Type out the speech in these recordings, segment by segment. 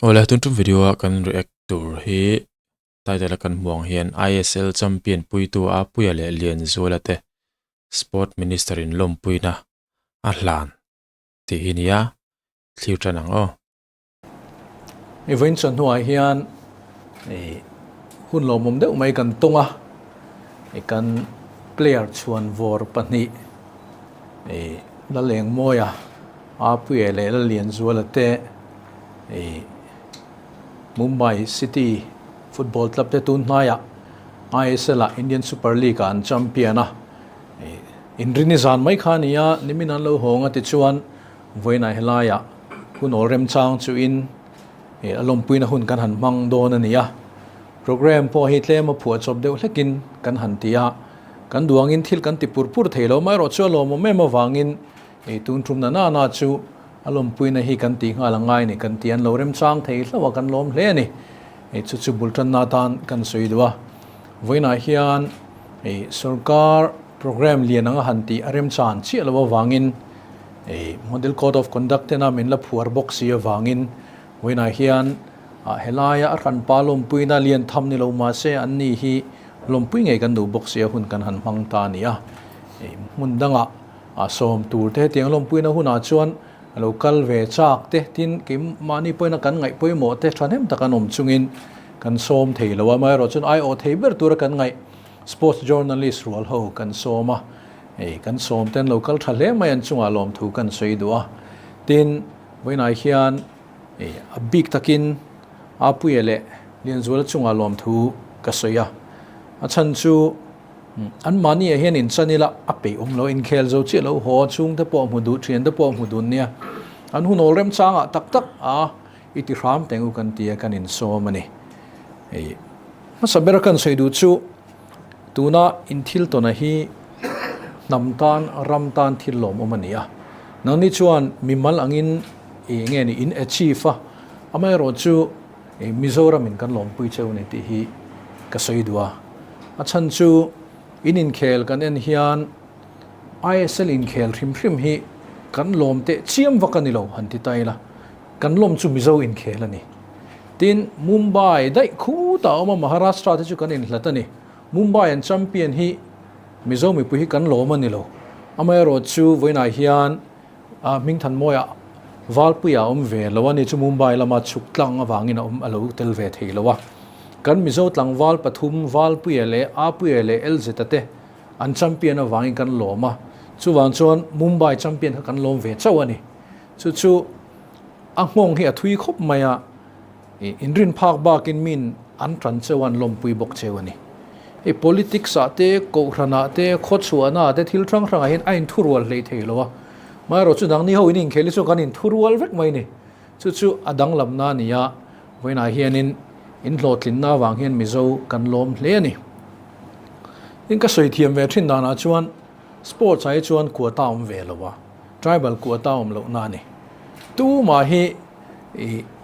Awle tun tum video a kan react tur hi title a kan hmuh ang hian ISL champion puitu a Puia leh Lianzuala te Sport Minister in lawmpuina a hlan tih hi nia thlir tan ang aw. I vawiin chuan hnuah hian hun lawmawm deuh mai kan tawng a, kan player chhuan vawr pahnih Lalengmawia, Apuia leh Lalianzuala te Mumbai City Football Club te tun hnaiah ISL ah Indian Super League ah an champion a, inrini zan mai kha a ni a, nimin an lo hawng a tichuan Vawiinah helaiah hun awl remchang chuin a lawmpuina hun kan han hmang dawn a ni a. Programme pawh hi tlem a phuah chawp deuh hlekin kan han ti a, kan duangin thil kan ti pur pur thei lo mai erawh chu a lawmawm em avangin tun tum na na na chu a lawmpuina hi kan tih nghal a ngai a ni kan ti a, an lo remchang thei hlauh a kan lawm hle a ni. Chu chu bul tanna atan kan sawi duh a. Vawiinah hian sorkar programme lian anga han tih a remchan chiah lo avangin Model Code of Conduct tena min la phuar bawk si avangin vawiinah hian helaia a hranpa lawmpuina lian tham ni lo mahse an ni hi lawmpui ngei kan duh bawk si a hun kan han hmang ta a ni a. Hmun dangah sawm tur te hetiang lawmpuina hunah chuan a lo kal ve chak te tin keimahni pawhin a kan ngaih pawimawh te thahnem tak an awm chungin kan sawm thei lo a, amaherawh chuan aiawh thei ber tura kan ngaih Sports journalist rual ho kan sawm a, hei kan sawm te an lo kal tha hle mai an chungah lawmthu kan sawi duh a. Tin, vawiinah hian hei a bik takin Apuia leh Lianzuala chungah lawmthu ka sawi a. A chhan chu anmahni ah hian inchan ila a peih awm lo, inkhel zo chiah lo haw chhungte pawh hmu duh, thiante pawh hmu dun nia. An hun awl remchangah tak tak a i ti hram teng u kan ti a, kan insawm a ni. Hei hmasa ber kan sawi duh chu tuna in thil tawna hi hnam tan ram tan thil lawmawm a ni a. Nangni chuan mimal angin eng nge ni in achieve a, amaherawh chu Mizoram in kan lawmpui cheu ni tih hi ka sawi duh a. A chhan chu in inkhel kan en hian ISL inkhel hrim hrim hi kan lawm teh chiam vak a ni lo han ti ta ila. Kan lawm chu Mizo inkhel a ni. Tin, Mumbai daih khutah a awm a, Maharashtra te chu kan inhlat a ni. Mumbai an champion hi Mizo mipui hi kan lawm a ni lo. Amaherawh chu vawiinah hian Hmingthanmawia Valpuia a awm ve lo a ni chu Mumbai lama chhuk tlang avangin a awm a lo tel ve thei lo a. Kan Mizo tlangval pathum Valpuia leh Apuia leh Elzeta te an champion avangin kan lawm a. Chuvang chuan Mumbai champion kha kan lawm ve chauh a ni. Chu chu a nghawng hi a thui khawp mai a, inrin phak bakin min an tan cheu a, an lawmpui bawk cheu a ni. Hei politics ah te, kohhran ah te, khawchhuahna ah te thil hrang hrang ah hian a inthurual hlei thei lo a. Amaherawh chu dangni ho in inkhel hi chu kan inthurual vek mai a ni. Chu chu a danglamna a ni a, vawiinah hianin in hlawhtlinna avang hian Mizo kan lawm hle a ni. Tin ka sawi thiam ve thin danah chuan sports ah hi chuan quota a awm ve lo a. Tribal quota awm loh na a ni. Tumah hi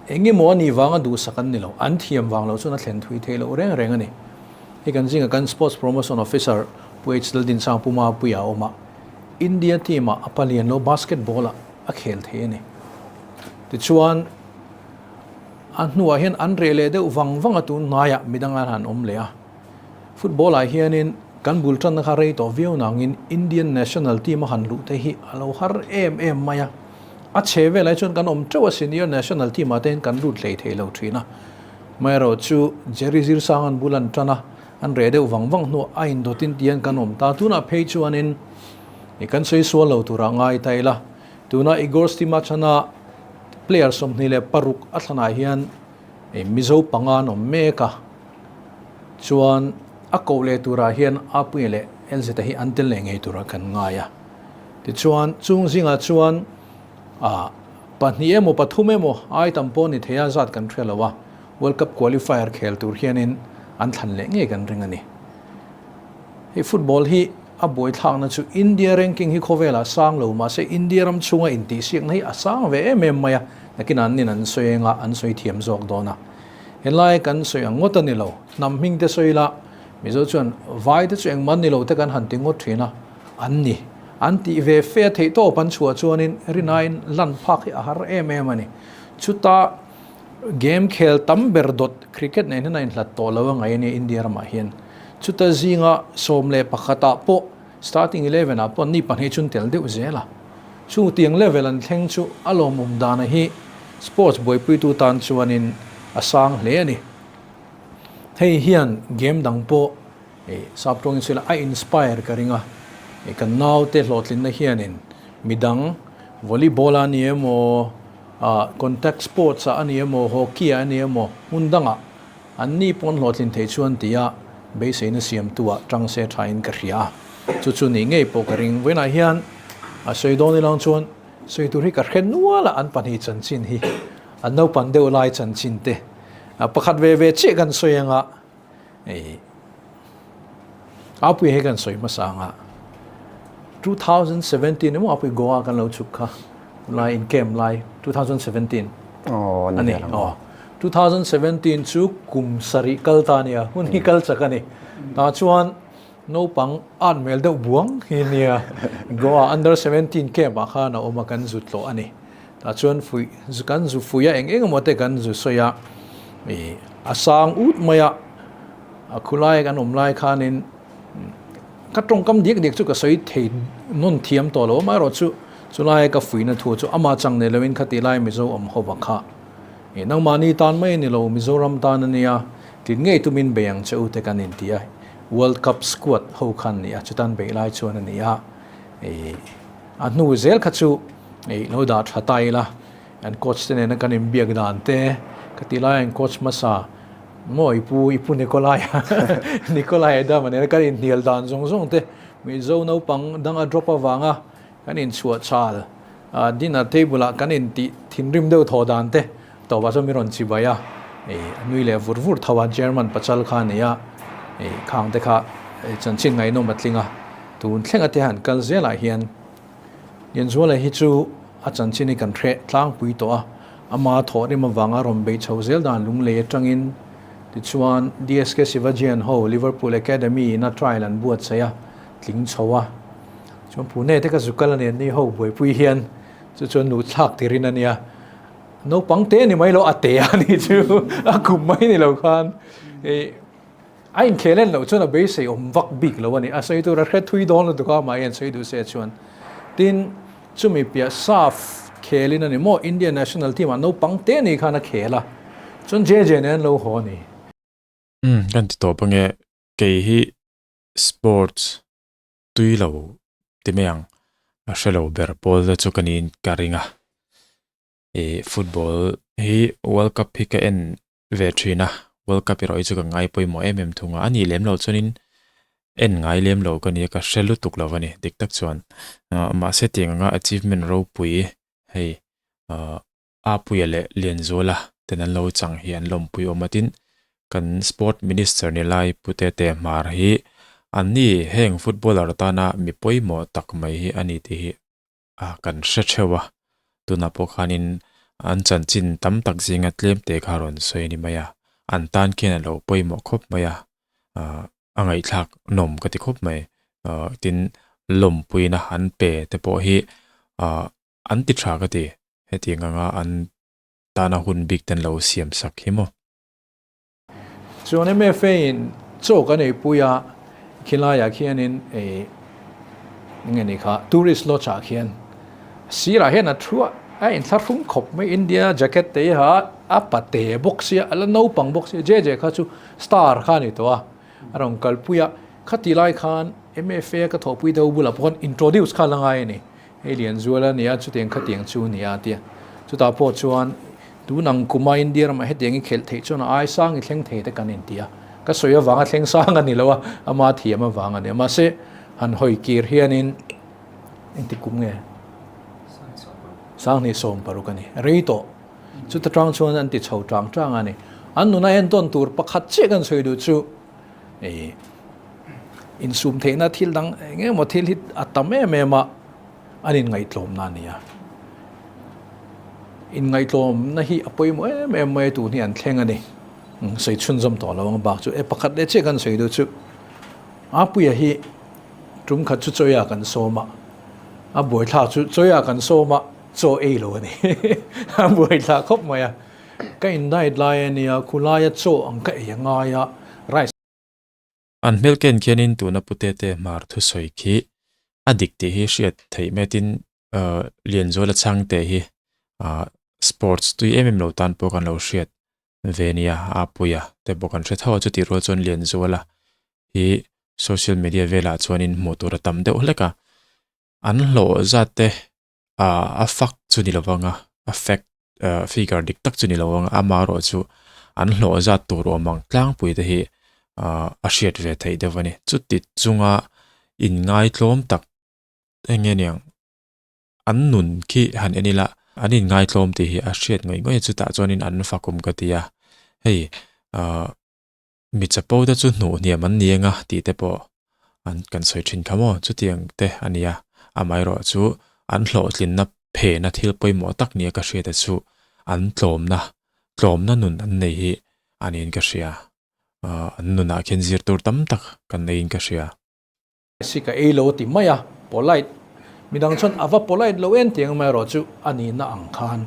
eng emaw a nih vanga duhsak an ni lo, an thiam vang loh chuan a thlen thui theih loh reng reng a ni. Hei kan zinga kan Sports Promotion Officer Pu H Laldinchang Pu Mapuia a awm a, India team ah a palian lo basketball ah a khel thei a ni. Tichuan a hnuah hian an reh leh deuh vang vang a tun hnaiah midang an han awm leh a. Football ah hianin kan bul tanna kha rei tawh viau nangin Indian national team a han luh te hi a lo har em em mai a. A chhe velah hi chuan kan awm teuh a, senior national team ah te hian kan lut hlei thei lo thin a. Amaherawh chu Jerry Zirsang an bul an tan a, an reh deuh vang vang hnuah a indawtin tihian kan awm ta. Tunah phei chuanin kan sawi sual lo turah ngai ta ila, tuna Igor Stimac ana player 26 a thlanah hian Mizo panga an awm mek a. Chuan a koh leh turah hian Apuia leh Elzeta hi an tel leh ngei turah kan ngai a. Tichuan chung zingah chuan ah pahnih emaw pathum emaw ai tam pawh ni thei a zat kan hria lo a, World Cup qualifier khel tur hianin an thlan leh ngei kan ring a ni. Hei football hi a buaithlakna chu India ranking hi khawvelah sang lo mahse India ram chhunga intihsiakna hi a sang ve em em mai a, nakinah an nin an sawi eng a, an sawi thiam zawk dawn a. Helai kan sawi ang ngawt a ni lo. Hnam hming te sawi ila, Mizo chuan vai te chu engmah ni lo te kan han ti ngawt thin a, an ni. An tih ve fe a theih tawp an chhuah chuanin rinaiin lan phak hi a har em em a ni. Chuta Game khel tam ber dawt cricket nen hian a inhlat tawh lo a ngaih a nia India ramah hian. Chuta zinga 11 ah pawh starting 11 ah pawh ni pahnih chun tel deuh zel a. Chutiang level an thleng chu a lawmawm dana hi sports buaipuitu tan chuanin a sang hle a ni. Hei hian game dang pawh sap tawngin sawi la a inspire ka ring a. Kan naute hlawhtlinna hianin midang volleyball a ni emaw, contact sports ah a ni emaw, hockey ah a ni emaw, hmun dangah an ni pawn hlawhtlin thei chuan tia beiseina siamtu ah tang se thain ka hria a. Chu chu nih ngei pawh ka ring. Vawiinah hian a sawi dawn ilang chuan sawi tur hi ka hre nual a, an pahnih chanchin hi, an naupang deuh lai chanchin te pakhat ve ve chiah kan sawi anga Apui hei kan sawi hmasa anga 2017 emaw apui Goa kan lo chhuk kha lai in camp lai 2017 oh ani oh 2017 chu kum sarih kal ta nia hun hi kal chak ani ta chuan naupang an mel deuh buang hi nia Goa under 17 camp ah khan a awm a kan zu tlawh ani Tah chuan fui kan zu fui a eng eng emaw te kan zu sawi a, ih a sang ut mai a, a khulai kan awm lai khanin ka tawngkam diak diak chu ka sawi thei nawn thiam tawh lo amaherawh chu chulai ka fuihna thu chu ama chang nei loin khati lai Mizo awm ho va kha ih nangmahni tan mai a ni lo Mizoram tan a nia tlin ngei tumin bei ang che u te kan inti a, World Cup squad ho khan nia chutan beih lai chuan a ni a ih a hnu zel kha chu Ei lo dah tha ta ila, an coach te nena kan inbiak dan te ka ti lai a an coach hmasa maw i pu i pu Nikolai Nikolai Adama nena kan inhnial dan zawng zawng te Mizo naupang dang a drop avanga kan inchhuah chal dinner table ah kan intih thinrim deuh thaw dan te tawpah chuan min rawn chibai a, ei a nui leh vur vur tho a German pachal kha a ni a, ei khang te kha chanchin ngaihnawm a tling a, tun thlenga te han kal zelah hian Lianzuala hi chu a chanchin hi kan hreh tlangpui tawh a, ama thawhrim avanga rawn bei chho zel dan lunglei atangin tichuan DSK Sivajian ho Liverpool Academy in a trial an buatsaih a, tling chho a. Chuan Pune te ka zu kal a nen ni ho buaipui hian chu chuan luh thlak tirin a nia. Naupang te ni mai lo a te a ni chu a kum mai ni lo khan. A inkhel en loh chuan a beisei awm vak bik lo a ni. A sawi tur a hre thui dawn lutuk a, mahni an sawi duh se chuan. Tin, chumi piah SAF khelin a ni maw, India national team ah naupang te ni khan a khel a, chuan JJ nen an lo haw a ni. Umm, kan ti tawp ange, kei hi sports tui lo ti mai ang, a hre lo ber pawl te chu ka niin ka ring a. Ih football hi world cup hi ka en ve thin a, world cup erawh hi chu ka ngai pawimawh em em thung a, a nih lem loh chuanin en ngai lem lo ka nia ka hre lutuk lo a ni dik tak chuan ah mahse tiang anga achievement ropui hei ah Apuia leh Lianzuala ten an lo chang hi an lawmpui awm a tin kan sport minister ni lai Pu Tete Hmar hi an ni heng footballer tana mi pawimawh tak mai hi a ni tih hi a kan hre theuh a, tunah pawh khanin an chanchin tam tak zinga tlem te kha rawn sawi a ni mai a, an tan khian a lo pawimawh khawp mai a, ah a ngaihthlak nawm ka ti khawp mai, ah tin lawmpuina an pe te pawh hi ah an ti tha ka ti, hetiang anga an tana hun bik te an lo siam sak hi maw. Chuan MFA in chaw kan eipui a, khilaiah khianin ei enge ni kha tourist lodge ah khian sirah hian a thu a, a inthlahrung khawp mai India jacket te hi ha a pate bawk sia a la naupang bawk sia JJ kha chu star kha a ni tawh a, a rawn kalpui a, khati lai khan MFA ka thawhpui deuh bulah pawh khan introduce kha a la ngai a ni. Hei Lianzual a nia, chutiang khatiang chu a nia a ti a. Chutah pawh chuan tun ang kuma India ramah hetiang i khelh theih chuan a ai sang i thleng thei te kan inti a. Ka sawi avanga thleng sang a ni lo a, ama thiam avang a ni a. Mahse, han hawi kir hianin engti kum nge? 2016 a ni. Rei tawh. Chuta tang chuan an ti chho tang tang a ni. An nuna entawn tur pakhat chiah kan sawi duh chu Ei insum theihna thil dang eng emaw thil hi a tam em em a, an inngaihtlawmna a ni a. Inngaihtlawmna hi a pawimawh em em mai a tun hi an thleng a ni. Sawi chhunzawm tawh lo ang bak chu e pakhat leh chiah kan sawi duh chu Apuia hi tum khat chu chawia kan sawm a, a buaithlak chu chawia kan sawm a chaw ei lo a ni. A buaithlak khawp mai a. Ka in diet lai a nia, khulaia chaw ang ka ei a ngai a, rice. An hmel ken khianin tuna putete hmar thusawi khi a dik tih hi hriat theih metin Lianzuala chhangte hi sports tui em em lo tan pawh kan lo hriat ve nia a puia te pawh kan hre tho a chutih rual chuan Lianzuala hi social media velah chuanin hmuh tur a tam deuh hlek a an hlawh zat te a fak chu ni lovang a a fact figure dik tak chu ni lovang a amaherawh chu an hlawh zat tur awm ang tlangpui te hi a hriat ve theih deuh a ni chuti chunga inngaitlawm tak eng nge niang an nun khi han en ila an inngaitlawm tih hi a hriat ngawih ngawih a chutah chuanin an fakawm ka ti a hei ah mi chapo te chu hnuh hniam an ni anga tih te pawh an kan sawi thin kha maw chutiang te a ni a amaherawh chu an hlawhtlinna phena thil pawimawh tak nia ka hriat a chu an tlawmna tlawmna nun an nei hi a niin ka hria ah an nunah khian zir tur tam tak kan neiin ka hria. Si ka ei lo a ti mai a, polite. Midang chuan a va polite lo en tiang mai erawh chu a nihna ang khan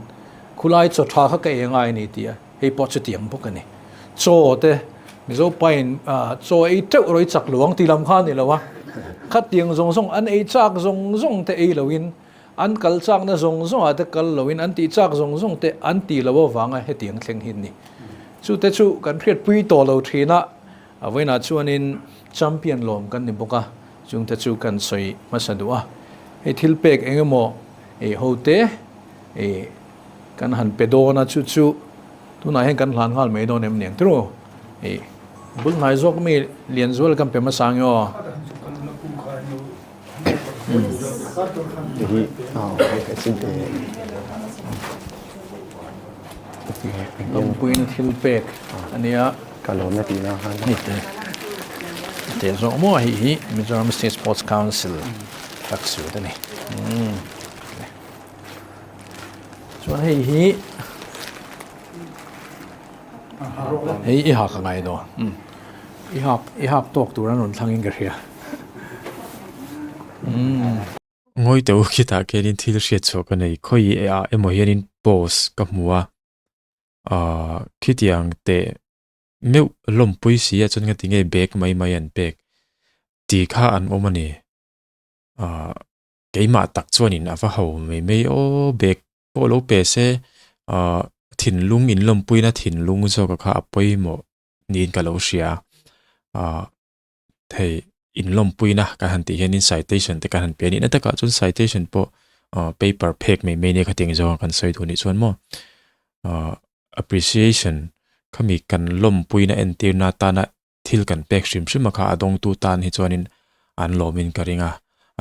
khulai chaw tha kha ka ei ngai a ni tih a, hei pawh chutiang bawk a ni. Chaw te Mizo pain chaw ei teuh rawih chak lo ang ti lam kha a ni lo a, khatiang zawng zawng an ei chak zawng zawng te ei loin an kal chakna zawng zawngah te kal loin an tih chak zawng zawng te an tih loh avanga hetiang thleng hi a ni. Chute chu kan hriatpui tawh lo thin a. A vawiinah chuanin champion lawm kan ni bawk a, chungte chu kan sawi hmasa duh a. Hei thil pek eng emaw ei ho te ei kan han pe dawn a, chu chu tunah hian kan hlan nghal mai dawn em niang tiraw? Ei bul hnai zawk mi Lianzual kan pe hmasa ang aw. Lawmpuiin thil pek a nia. Ka lawm na tihna khan. Hei te te zawk maw hei hi Mizoram State Sports Council tracksuit a ni. Chuan hei hi hei i hak a ngai dawn. I hak i hak tawk tur an rawn thlangin ka hria. Ngawi teh u khitah khianin thil hriat chhuah ka nei khawi ah emaw hianin post ka hmu a ahh khitiang teh meuh lawmpui si ah chuan nga tinge bag mai mai an pek tih kha an awm a ni ahh keimah tak chuanin a va ho mai mai aw bag pawh lo pe se ahh thinlung in lawmpuina thinlung zawk kha a pawimawh niin ka lo hria ahh. Hei inlawmpuina kan han tih hianin citation te kan han pe a nihna takah chuan citation pawh ah paper phek mai mai nia khatiang zawnga kan sawi duh anih chuan maw ah appreciation khami kan lawmpuina entirna atana thil kan pek hrim hrim a kha a dawngtu tan hi chuanin an lawmin ka ring a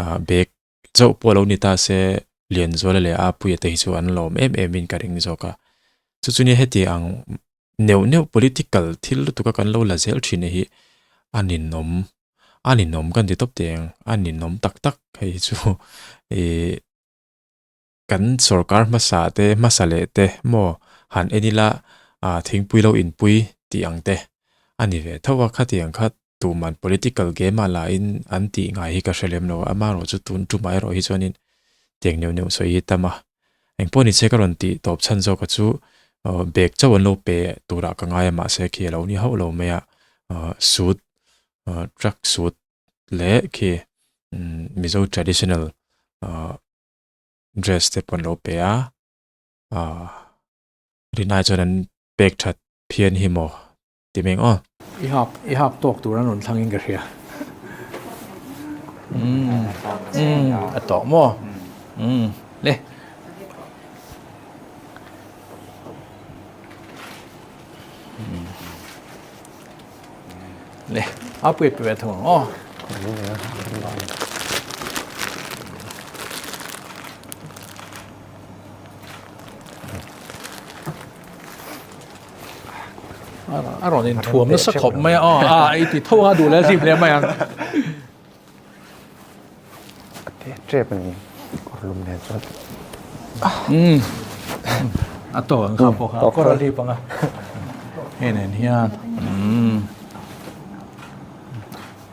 ah bag chauh pawh lo ni ta se Lianzuala leh Apuia te hi chu an lawm em em in ka ring zawk a chu chu nia heti ang neuh neuh political thil lutuk a kan lo la zel thin hi a ninawm a ninawm kan ti tawp teh ang a ninawm tak tak hei hi chu ih kan sorkar hmasa te hmasa leh te maw han en ila ah thingpui lo inpui tih ang te a ni ve tho a khatiang kha Tuman political game ah lahin an tih ngai hi ka hre lem lo a, amaherawh chu tun tumah erawh hi chuanin tiang neuh neuh sawi hi tam a. Engpawh ni che ka rawn tih tawp chhan zawk a chu bag chauh an lo pe turah ka ngai a mahse khi a lo ni hauh lo mai a, suit truck suit leh khi Mizo traditional dress te pawh an lo pe a, rinai chuan an pek that phian hi maw. Ti meng aw. I hak i hak tawk tur an rawn thlangin ka hria. Umm umm a tawk maw? Umm le. Le a pui pe ve thung ang aw. A rawn inthuam nasa khawp mai a, aw a i ti tho a duh leh zip leh mai ang. A te tep a ni kawr lum nen chuan. Umm a tawk ang kha pawh kha kawr a lip ang a hei nen hian umm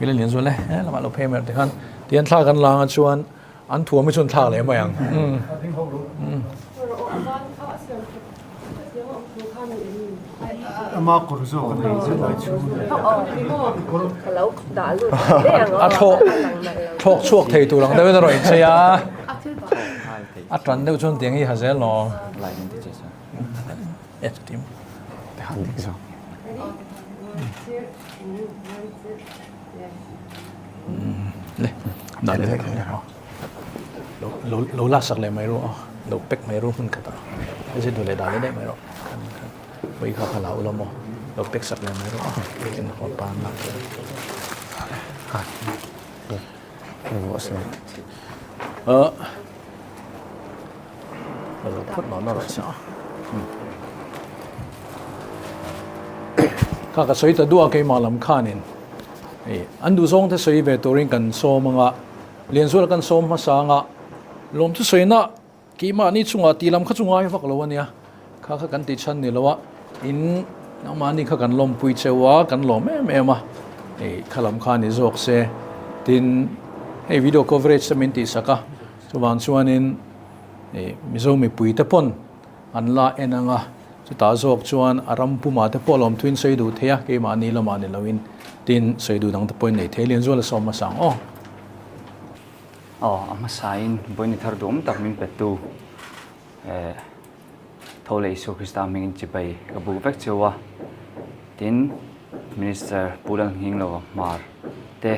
ila lian zual e he lamah lo phei mai tikhan tihian thla kan la ang a chuan An thuam hi chuan thlak leh mai ang. A thlawh thlawk chhuak thei tur ang deuhin a rawn inchei a, a tan deuh chuan tiang hi ha zel lo. Le dah leh lo lo lak sak leh mai ru aw lo pack mai ru hmun khat ah a zir duh leh dah leh daih mai rawh khan khan vawi kha kha la ula maw lo pack sak leh mai ru aw en haw pan lak tur a lo phawt lo na rawh se aw kha ka sawi ta duh a keimah lam khanin hei an duhzawng te sawi ve turin kan sawm anga Lianzuala kan sawm hmasa anga lawmthu sawina keimahni chungah tih lam kha chu ngai vak lo ania, kha kha kan tih chhan ni lo a, in nangmahni kha kan lawmpui cheu a, kan lawm em em a, hei kha lam kha ni zawk se, tin hei video coverage te min tihsak a, chuvang chuanin hei Mizo mipui te pawn an la en ang a, chutah zawk chuan a ram pumah te pawh lawmthuin sawi duh thei a, keimahni lamah ni loin tin sawi duh dang te pawhin nei thei Lianzuala sawm hmasa ang aw. Aw, a hmasain Bawihni thar duhawm tak min pettu eh tho leh Isua Krista hmingin chibai ka buk vek cheu a, tin Minister Pu Lalnghinglo Hmar te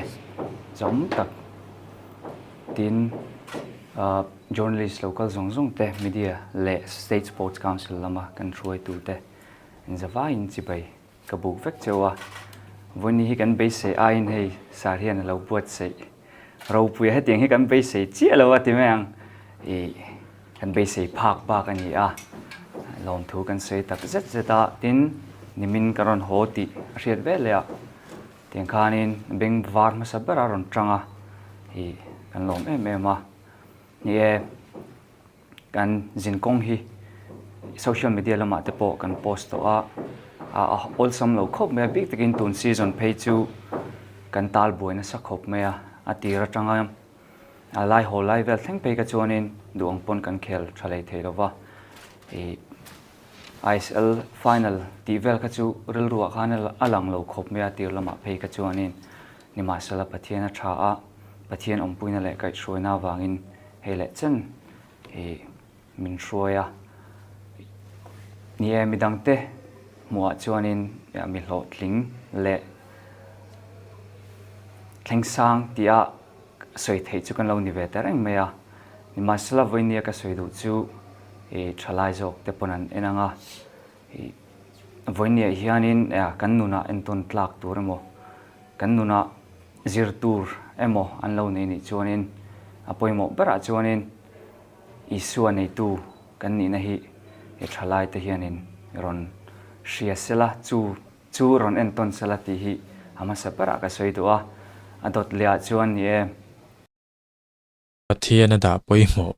zawm tak tin ah Journalist lo kal zawng zawng te Media leh State Sports Council lama kan hruaitu te inzavaiin chibai Ka buk vek cheu a, vawiin hi kan beisei aiin hei sar hian a lo buatsaih ropui a, hetiang hi kan beisei chiah lo a ti mai ang, ih kan beisei phak bak a ni a, lawmthu kan sawi tak zet zet a, tin nimin ka rawn haw tih a hriat vel leh a, tiang khanin beng var hmasa ber a rawn tang a, ih kan lawm em em a, ni e. Kan zinkawng hi social media lamah te pawh kan post tawh a, a awlsam lo khawp mai a, bik takin tun season phei chu kan tal buai nasa khawp mai a, a tir atanga a lai haw lai vel thleng phei kha chuanin duh ang pawn kan khel tha lei thei lova, ih ISL final tih vel kha chu rilruah khan a lang lo khawp mai a tir lamah phei kha chuanin nimahsela Pathian a tha a, Pathian awmpuina leh kaihhruaina avangin Hei leh chen hi min hruai a, ni e midangte hmuhah chuanin mi hlawhtling leh thleng sang tia sawi theih chu kan lo ni ve ta reng mai a. Nimahsela vawinia ka sawi duh chu i thalai zawk te pawn an en ang a, i vawinia hianin kan nunah entawn tlak tur emaw kan nunah Zir tur emaw an lo nei nih chuanin a pawimawh berah chuanin Isua neitu kan nihna hi he thalaite hianin rawn hria sela, chu chu rawn entawn sela tih hi a hmasa berah ka sawi duh a, a dawt lehah chuan ni e. Pathian a dah pawimawh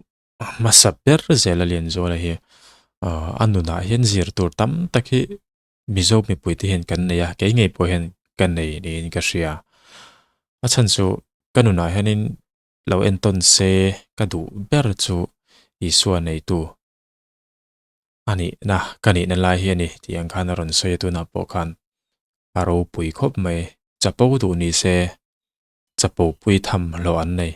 hmasa ber zel a Lianzuala hi a nunah hian zir tur tam tak hi Mizo mipuite hian kan nei a, kei ngei pawh hian ka nei niin ka hria. A chhan chu ka nunah hianin lo entawn se ka duh ber chu Isua neitu a nihna, ka nihna lai hi a ni tih ang khan a rawn sawi a tunah pawh khan a ropui khawp mai. Chapo duh ni se chapo pui tham hlawh an nei.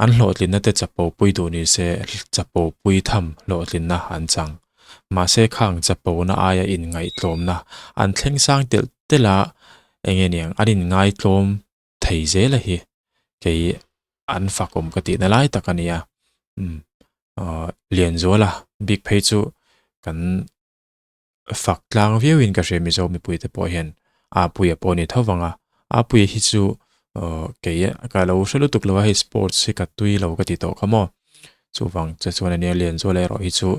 An hlawhtlinna te chapo pui duh ni se chapo pui tham hlawhtlinna an chang. Mahse khang chapona aia inngaihtlawmna an thleng sang telh telh a, eng nge niang an inngaitlawm thei zel a hi kei an fakawm ka tihna lai tak a nia. Umm Lianzuala bik phei chu kan fak tlang viau in ka hria Mizo mipui te pawh hian Apuia pawh a ni tho vang a, Apuia hi chu kei ka lo hre lutuk lo a hei sports hi ka tui lo ka ti tawh kha maw chuvang che chuan ania Lianzuala erawh hi chu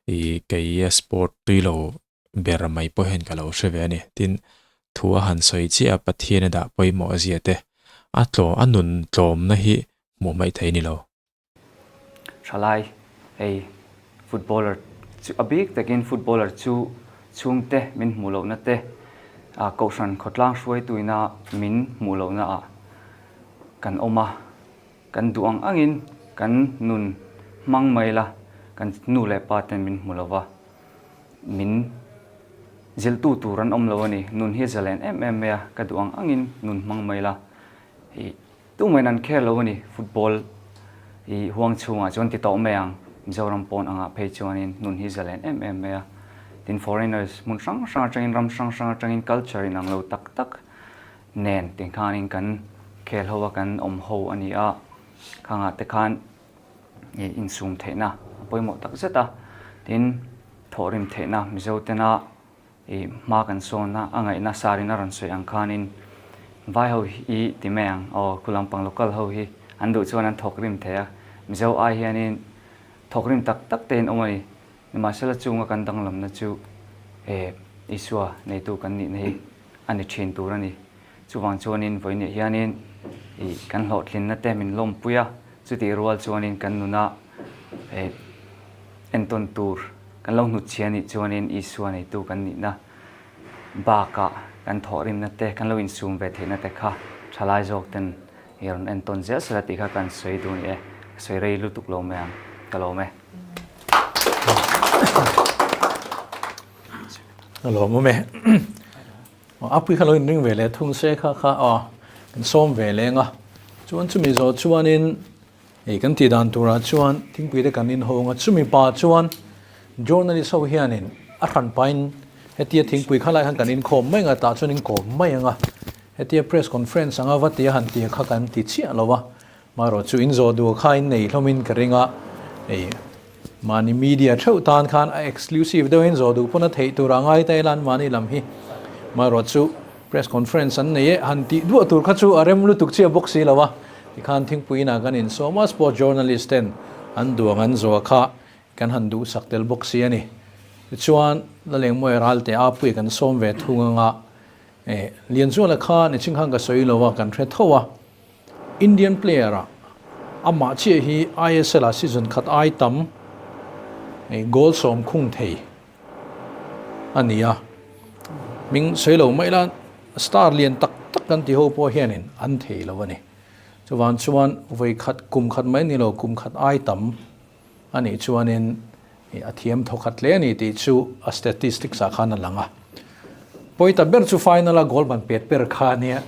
ih kei sport tui lo ber mai pawh hian ka lo hre ve a ni tin thu a han sawi chiah a Pathian a dah pawimawh zia te a tlawm a nun tlawmna hi hmuh hmaih thei a ni lo. Thalai, hei footballer chu a bik takin footballer chu chhungte min hmuh lohna te, kohhran khawtlang hruaituina min hmuh lohna ah kan awm a, kan duh ang angin kan nun hmang mai la, kan nu leh pa ten min hmu lova, min. Zilhtu tur an awm lo a ni. Nun hi zalen em em mai a, ka duh ang angin nun hmang mai la. Ih, tumahin an khel lo a ni. Football ih huang chhungah chuan ti tawh mai ang. Mizoram pawn angah phei chuanin nun hi zalen em em mai a. Tin, foreigners hmun hrang hrang atangin, ram hrang hrang atangin culture inang lo tak tak nen tikhanin kan khel ho a, kan awm ho a ni a. Khangah te khan ih insum theihna a pawimawh tak zet a, tin thawhrim theihna Mizo tena ih hma kan sawn a, a ngaihna sarin a rawn sawi ang khanin vai ho hi ti mai ang aw khu lampang local ho hi an duh chuan an thawkrim thei a, Mizo ai hianin thawkrim tak tak te in awm a ni, nimahsela chunga kan danglamna chu eh Isua neitu kan nihna hi a ni thin tur a ni. Chuvang chuanin vawiinah hianin ih kan hlawhtlinna te min lawmpui a, chutih rual chuanin kan nuna eh entawn tur kan lo hnutchhia nih chuanin Isua neitu kan nihna bakah kan thawhrimna te kan lo insum ve theihna te kha thalai zawk ten i rawn entawn zel sela tih kha kan sawi duh ni e, ka sawi rei lutuk lo mai ang, ka lawm e. Ka lawm awm e. A pui kha lo inring ve leh thung se kha kha aw kan sawm ve leng a, chuan chumi zawh chuanin hei kan tih dan turah chuan thingpui te kan inhawng a, chumi pa chuan journalist ho hianin a hran pahin hetia thingpui kha lai khan kan inkhawm mai ang a, tah chuan inkawm mai ang a, hetia press conference anga va tia han tia kha kan ti chiah lo a, Marawh chu in zawh duh kha in nei hlawmin ka ring a, hei mahni media theuh tan khan a exclusive deuhin zawh duh pawn a theih tur a ngai ta ila an mahni lam hi. Marawh chu press conference an nei e, han tih duah tur kha chu a rem lutuk chiah bawk si lo a, tikhan thingpui inah kan insawm a, sport journalist ten an duang an zawh kha kan han duhsak tel bawk si a ni. Tichuan Lalengmawia Ralte a pui kan sawm ve thung anga, Lianzuala kha niching khan ka sawi lo a, kan hre tho a. Indian player ah amah chiah hi ISL ah season khat ai tam goal sawm khung thei a ni a, hming sawi lo mai la star lian tak tak kan ti ho pawh hianin an thei lo a ni. Chuvang chuan vawi khat kum khat mai ni lo kum khat ai tam a nih chuanin a thiam thaw khat hle a ni tih chu a statistics ah khan a lang a. Pawita ber chu final a goal ban pet per kha a nia.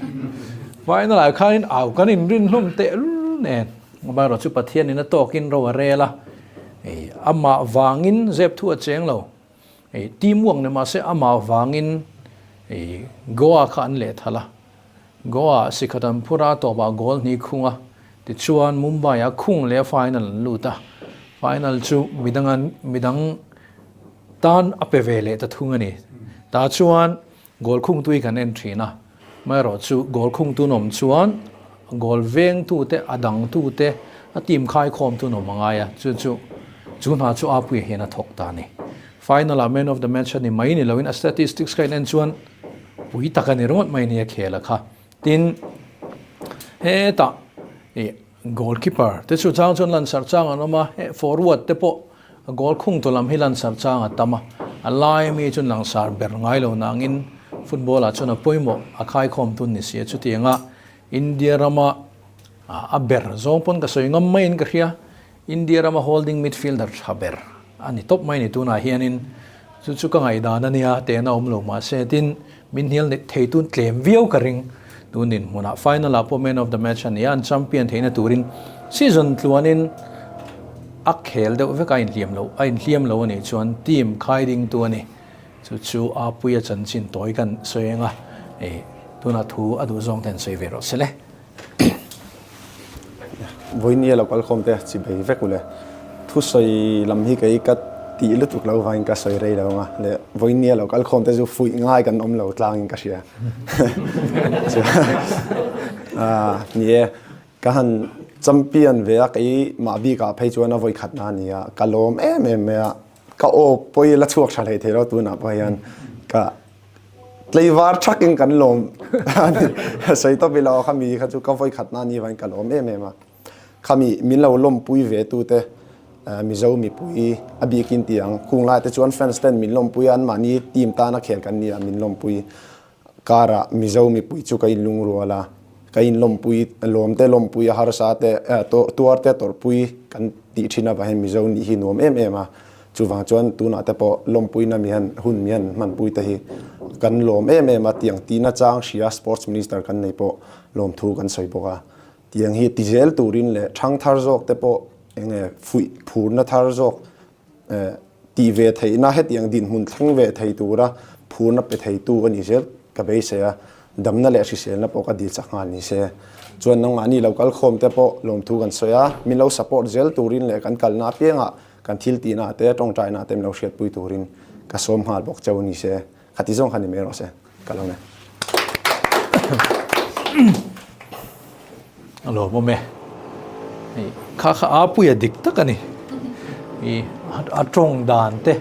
Final ah khanin au kan inrin hlum tehlul nen. Amaherawh chu Pathianin a tawkin ro a rel a, amah vangin zep thu a cheng lo. Team uak ni mahse amah vangin Goa kha an lehthal a. Goa ah sikhat an phur a, tawpah goal hnih khung a, tichuan Mumbai ah khung leh final an lut a, final chu midang an midang tan a pe ve leh ta thung a ni. Tah chuan goal khung tui kan en thin a, amaherawh chu goal khung tun awm chuan goal veng tu te a dang tu te a team khaikhawm tun awm a ngai a, chu chu chu hna chu Apuia hian a thawk ta a ni. Final ah man of the match a ni mai ni loin a statistics kha in en chuan pui tak a ni ringawt mai nia khel a kha. Tin, hetah ih goalkeeper te chu chang chuan lansarh chang an awm a, he forward te pawh goal khung tu lam hi lansarh chang a tam a, a lai ami chu langsar ber ngai lo nangin football ah chuan a pawimawh a khaikhawm tun ni si a, chutianga India rama a ber zawng pawn ka sawi ngam maiin ka hria. India rama holding midfielder tha ber a ni tawp mai ni tunah hianin chu chu ka ngaihdan a nia tehna awm lo mahse tin min hnial thei tun tlem viau ka ring tun dinhmunah final ah pawh man of the match a ni a an champion theihna turin season tluanin a khel deuh vek a inhliam lo a inhliam lo a nih chuan team khai dingtu a ni chu chu a puia chanchin tawi kan sawi eng a tunah thu a duh zawng ten sawi ve rawh se le. Vawinia lo kalkhawm te chi bei vek ule. Thusawi lam hi kei ka tih lutuk lo vangin ka sawi rei lo ang a, leh vawinia lo kalkhawm te chu fuih ngai kan awm lo tlangin ka hria. Ni e, ka han champion ve a, kei mah bikah phei chuan a vawi khatna a ni a, ka lawm em em mai a, ka aw pawi la chhuak tha hlei thei lo tunah pawh hian ka Tleivar thakin kan lawm sawi tawp ila aw khami kha chu ka vawi khat na ni vangin ka lawm em em a. Khami min lo lawmpui ve tu te Mizo mipui a bikin ti ang khung lai te chuan fans ten min lawmpui a anmahni team tana khel kan nia min lawmpui karah Mizo mipui chu ka inlungrual a ka inlawmpui lawm te lawmpui a harsa te tuar te tawrhpui kan tih thin avangin Mizo nih hi nuam em em a. Chuvang chuan tunah te pawh lawmpuina mi han hun mi han hmanpui te hi kan lawm em em a, tiang tihna chang hria Sports Minister kan nei pawh lawmthu kan sawi bawk a. Tiang hi ti zel turin leh thang thar zawk te pawh eng nge fuih phurna thar zawk tih ve theihna hetiang dinhmun thleng ve thei tura phurna pe theitu a ni zel ka beisei a, damna leh hriselna pawh ka dil chak nghal ni se. Chuan nangmahni lo kal khawm te pawh lawmthu kan sawi a, min lo support zel turin leh kan kalna apiangah kan thil tihna te tawngtaina te min lo hriatpui turin ka sawm nghal bawk cheu ni se. Khati zawng kha ni mai rawh se, ka lo ne. A lawmawm e. Hei kha kha a puia dik tak a ni. I a tawng dan te,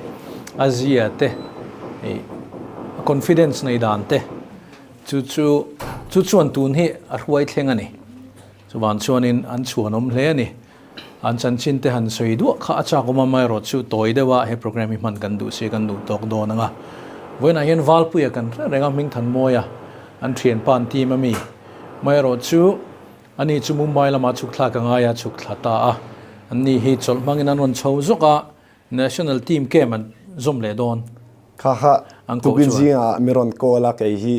a zia te, i a confidence nei dan te chu chu chu chuan tun hi a hruai thleng a ni. Chuvan chuanin an chhuanawm hle a ni. An chanchin te han sawi duah kha a chak awm a, amaherawhchu tawi deuh a he program hi hman kan duh si kan duh tawk dawn ang a. Vawiinah hian Valpuia kan hre reng a, Hmingthanmawia an thianpa an team a mi. Amaherawhchu ani chu Mumbai lamah chhuk thlak a ngai a, chhuk thla ta a. Anni hi chawlh hmangin an rawn chho zawk a, National team camp an zawm leh dawn. Kha kha tukin zingah mi rawn call a, kei hi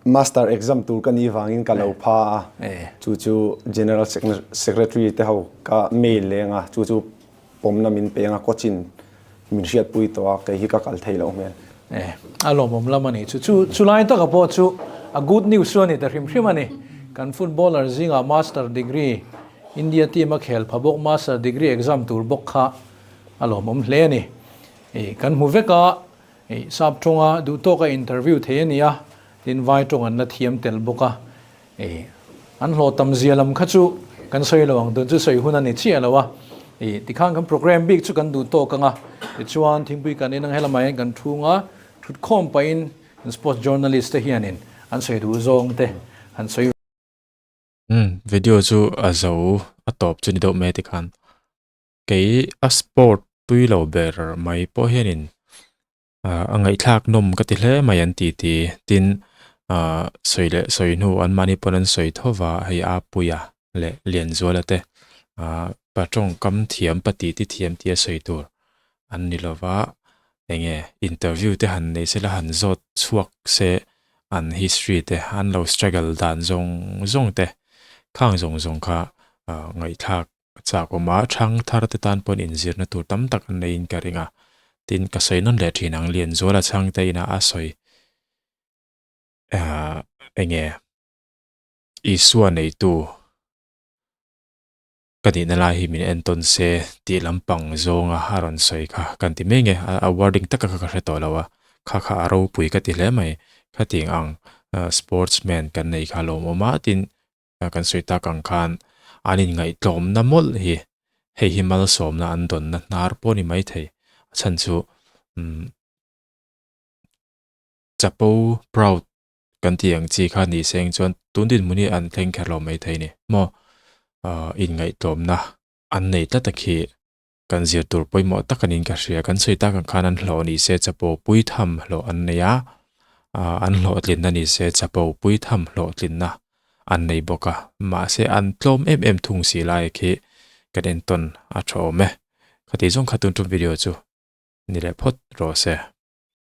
master exam tur ka nih vangin ka lo pha a, chu chu general secretary te ho ka mail leng a, chu chu pawmna min peng a, coach in min hriatpui tawh a, kei hi ka kal thei loh hmel. A lawmawm lam a ni chu. Chu chulai taka pawh chu a good news chu a ni ta hrim hrim a ni. Kan footballer zingah master degree India team a khel pha bawk, master degree exam tur bawk kha A lawmawm hle a ni. Ih, kan hmu vek a, ih, sap tawnga duh tawka interview thei a ni a, tin vai tawng an la thiam tel bawk a, ih, an hlawh tam zia lam kha chu kan sawi lo ang, tun chu sawi hun a ni chiah lo a, ih, tikhan kan program bik chu kan duh tawk ang a, tichuan thingpui kan in ang helamah hian kan thung a, thutkhawm pahin kan sports journalist te hianin an sawi duh zawng te han sawi. Umm, video chu a zo a tawp chu ni deuh mai tikhan. Kei a sport tui lo ber mai pawh hianin ah a ngaihthlak nawm ka ti hle mai an ti ti. Tin ah sawi leh sawi hnu an mahni pawn an sawi tho va hei Apuia leh Lianzuala te ah pa tawngkam thiam pa titi thiam tia sawi tur an ni lo va eng nge interview te han nei sela han zawt chhuak se an history te an lo struggle dan zawng zawng te khang zawng zawng kha ah ngaihthlak A chak awm a, thang thar te tan pawn inzirna tur tam tak an neiin ka ring a, tin ka sawi nawn leh thin ang Lianzuala chhangte inah a sawi ahh enge Isua neitu ka nihna lai hi min entawn se tih lampang zawnga a rawn sawi kha kan ti mai nge a wording taka kha ka hre tawh lo a, kha kha a ropui ka ti hle mai, khatiang ang sportsman kan nei kha lawmawm a tin kan sawi tak ang khan an inngaihtlawmna mawlh hi hei hi malsawmna an dawnna hnar pawh a ni maithei. A chhan chu umm chapo proud kan tih ang chi kha ni seng chuan tun dinhmun hi an thleng kher lo maithei a ni maw ah inngaihtlawmna an nei tlat a khi. Kan zir tur pawimawh tak anin ka hria. Kan sawi tak ang khan an hlawh ni se chapo pui tham hlawh an nei a, an hlawhtlinna ni se chapo pui tham hlawhtlinna an nei bawk a. Mahse an tlawm em em thung si lai khi kan entawn a tha awm e. Khati zawng kha tun tum video chu ni leh phawt rawh se.